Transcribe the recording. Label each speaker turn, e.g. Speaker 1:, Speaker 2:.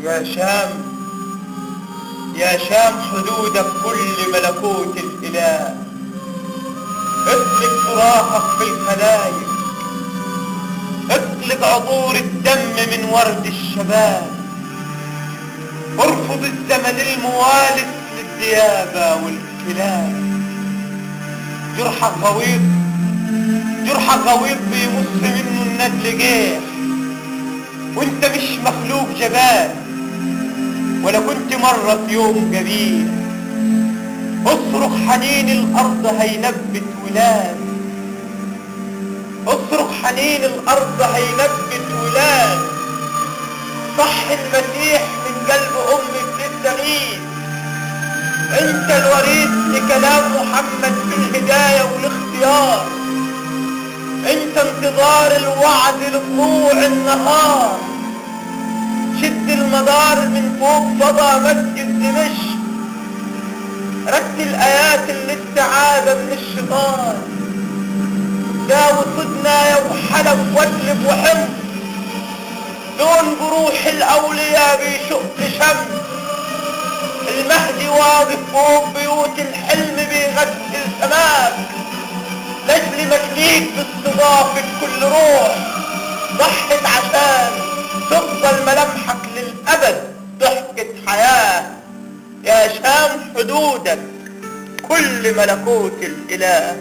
Speaker 1: يا شام، يا شام حدودك كل ملكوت الإله. اطلق صراخك في الخلايق، اطلق عطور الدم من ورد الشباب. ارفض الزمن الموالف للديابة والكلاب. جرحك غويط، جرحك غويط بيمص منه الندل جيح، وانت مش مخلوق جبان ولا كنت مرة في يوم جبيح. اصرخ حنين الارض هينبت ولاد، اصرخ حنين الارض هينبت ولاد. صح المسيح من قلب امك للتغيير، انت الوريث لكلام محمد في الهداية والاختيار. انت انتظار الوعد لطلوع النهار. شد المدار من فوق فضا مسجد دمشق، رتل ايات الاستعاذة من الشيطان. داوي صدنا يا وحلب وادلب وحمص، لون جروح الاولياء بيشق شمس. المهدي واقف فوق بيوت الحلم بيغسل سماك، لاجل مجديك باستضافة كل روح ضحت عشان تفضل ملامحك للأبد ضحكة حياة. يا شام حدودك كل ملكوت الإله.